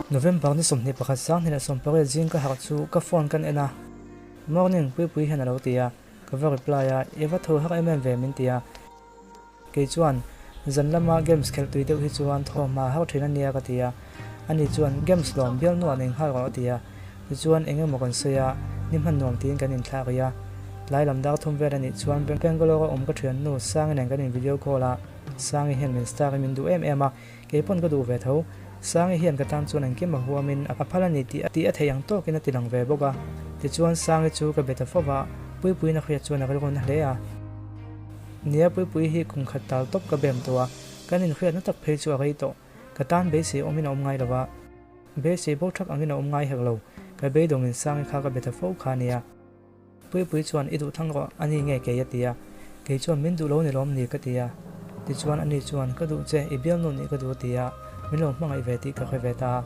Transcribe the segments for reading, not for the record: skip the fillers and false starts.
November ni 21 2018 zing ka harh chu ka phone kan en a, Morning Puipui hian a lo ti a, ka va reply a, I va tho har em em ve min ti a. Kei chuan, Zan lama games khelh tui deuh hi chuan thawhhma har thin a nia ka ti a. Ani chuan, Games lawm, bialnuah nei nghal rawh a ti a. Tichuan, eng emaw kan sawi a, ni hman nuam tiin kan inthlak rih a. Tlai lam dar thum vel a nih chuan Bangalore a awm ka thiannu Sangi nen kan in video call a. Sangi hian min star in min duh em em a, kei pawn ka duh ve tho. Sangi hian ka tan chuan engkim a huamin a phal a ni tih a theih ang tawkin a ti lang ve bawk a. Tichuan, Sangi chu ka be ta fo va, Puipuiin a hriat chuan a rilru na hle a. Nia Puipui hi kum khat tal tawp ka bem tawh a, kan inhriatna tak phei chu a rei tawh. Ka tan beisei awmin a awm ngai lo va, beisei bo thak angin a awm ngai hek lo. Ka beidawngin Sangi kha ka be ta fo kha a nia. Puipui chuan i duh thang rawh, ani nge kei a ti a. Kei chuan min duh lo ni lawm ni ka ti a. Tichuan ani chuan ka duh che, i bialnu nih ka duh a ti a, min lo hmangaih ve tih ka hre ve ta a.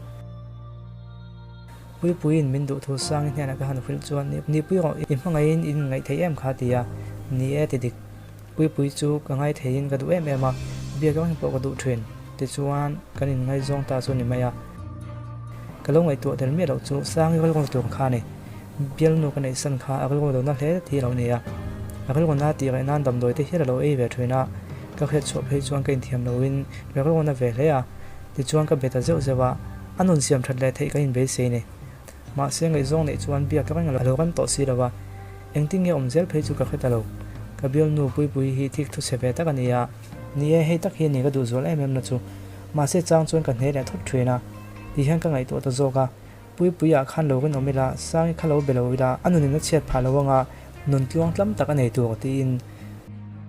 Puipuiin min duh thu Sangi hnenah ka han hrilh chuan ni pui rawh, i hmangaihin in inngaih thei em kha ti a, ni e ti dik. Puipui chu ka ngai theiin ka duh em em a, biak reng pawh ka duh thin. Tichuan kan inngaizawng ta chu ni mai a. Ka lo ngaihtuah tel miah loh chu Sangi rilru tur kha a ni. Bialnu ka neihsan kha a rilru lo na hle thi a lo ni a. A rilru na tih reh nan damdawi te hial a lo ei ve thin a, ka hriat chhuah phei chuan ka inthiam loin ka rilru na ve hle a. Tichuan ka be ta zeuh zeuh a, a nun siam that leh theih ka inbeisei ni. Mahse ngaihzawng neih chuan biak reng a lo rem tawh si lo a, engtin nge awm zel phei chu ka hre ta lo. Ka bialnu Puipuii hi thik thu chhe ve tak a ni a. Ni e, hei tak hi a ni ka duh zual em em na chu. Mahse chang chuan ka hne leh thawt thin a, ti hian ka ngaihtuah ta zawk a. Puipuiah khan lo rinawm ila, Sangi kha lo be lo ila, a nunin a chhiat phah lo anga nun tluang tlam tak a nei tur tiin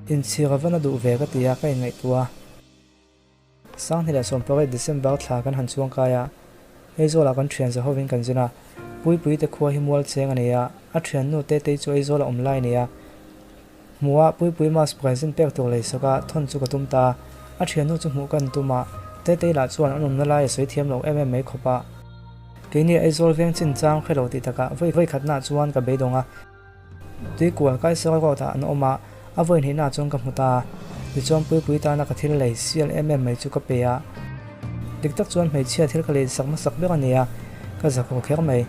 inchhir a va na duh ve ka ti a, ka inngaihtuah a. 2018 December thla kan han chuang kai a, Aizawlah kan thian za hovin kan zin a, Puipui te khua hi mual cheng a nei a, a thiannu Tetei chu Aizawla awm lai a nei a. Hmuh a, Puipui mask present pek tur lei sak a, thawn chu ka tum ta a, a thiannu chu hmuh kan tum a, Tetei lah chuan an awmna lai a sawi thiam lo em em mai khawp a. Keini Aizawl veng chin chang hre lo tih takah vawi vawi khatnaah chuan ka beidawng a. Tuikual Kaisar Road ah an awm a, a vawi hnihnaah chuan ka hmu ta a. Tichuan Puipui tana ka thil lei sial em em mai chu ka pe a. Dik tak chuan hmeichhia thil ka lei sak hmasak ber a ni a, ka zak ru kher mai.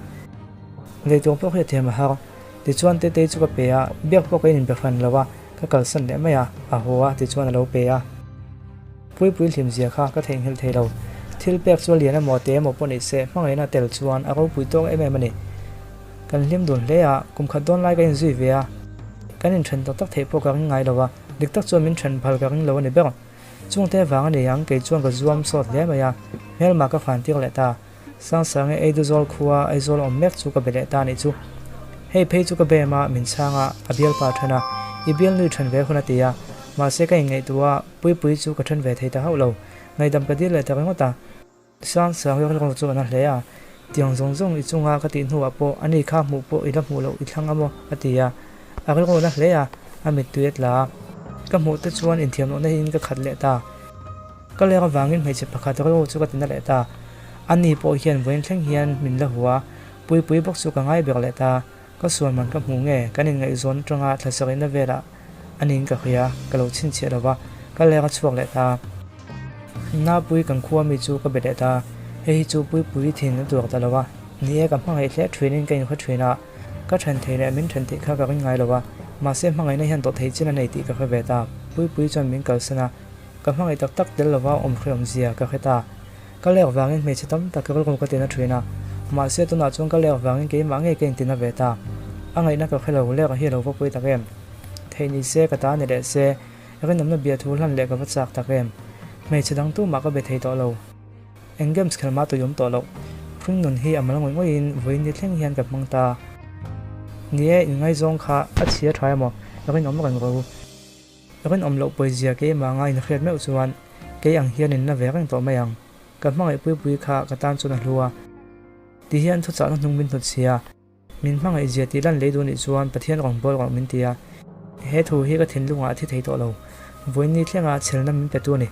Lei tur pawh hi a thiam a har. Tichuan Tetei chu ka pe a, biak pawh ka inbe hran lo a, ka kalsan leh mai a, a haw a tichuan a lo pe a. Puipui hlim zia kha ka theihnghilh thei lo. Thil pek chu a lian emaw te emaw pawh ni se, hmangaihna tel chuan a ropui tawk em em a ni. Kan hlim dun hle a, kum khat dawn lai ka inzui ve a, kan inthen tak tak theih pawh ka ring ngai lo a, dik tak chuan min then phal ka ring lo a ni ber. Chungte vang a ni ang, kei chuan ka zuam sawt hle mai a, hmelma ka fan tir leh ta. Sangsange Eiduzawl khua Aizawl awm mek chu ka be leh ta nih chu. Hei phei chu ka bem a, min chhang a, a bialpa then a, i bialnui then ve hun a ti a, mahse ka inngaihtuah a, Puipui chu ka then ve thei ta hauh lo, ngaihdam ka dil leh ta ringawt a. Sangsang rilru chu a na hle a, Tiang zawng zawng i chunga ka tih hnuah pawh ani kha hmuh pawh i la hmuh loh i thlang a maw? a ti a. A rilru a na hle a, a mittui a tla a. Ka hmuh te chuan inthiam lohna hiin ka khat leh ta. Ka lek avangin hmeichhe pakhat rilru chu ka ti na leh ta. Ani pawh hian vawiin thleng hian min la hua, Puipui bawk chu ka ngai ber leh ta. Ka sual man ka hmu nge, kan inngaihzawn atanga thlasarihna velah a niin ka hria, ka lo chhinchhiah lo va, ka lek a chhuak leh ta. Napui kan khua mi chu ka be leh ta, hei hi chu Puipui thin a tuar ta lo a, ni e ka hmangaih hle thinin ka inhre thin a, ka then thei leh min then theih kha ka ring ngai lo a, mahse hmangaihna hian tawh theih chin a nei tih ka hre ve ta, Puipui chuan min kalsan a, ka hmangaih tak tak tel lova awm hreawm zia ka hre ta. Ka lek vangin hmeichhe tam tak rilru ka tina thin a, mahse tunah chuan ka lek vangin keimah ngei ka intina ve ta. A ngaihna ka hre lo, lek hi a lo va pui tak em? Theih ni se, ka ta ni leh se, rinawmna bia thu hlan leh ka va chak tak em? Hmeichhe dang tumah ka be thei tawh lo. Eng games khelh mah tui awm tawh loh. Hring nun hi a mal ngawih ngawihin vawiin ni thleng hian ka hmang ta. Ni e, inngaizawng kha a chhia tha emaw, rinawm reng ro. Rinawm loh pawizia keimah anga inhriat meuh chuan kei ang hian in la ve reng tawh mai ang. Ka hmangaih puipui kha ka tan chuan a hlu a. Ti hian thuchahna hnung min hnut sia. Min hmangaih zia tih lan lei duh nih chuan Pathian rawn bawl rawh min ti a. He thu hi ka thinlungah a thi thei tawh lo. Vawiin ni thlenga chhelna min pe tu a ni.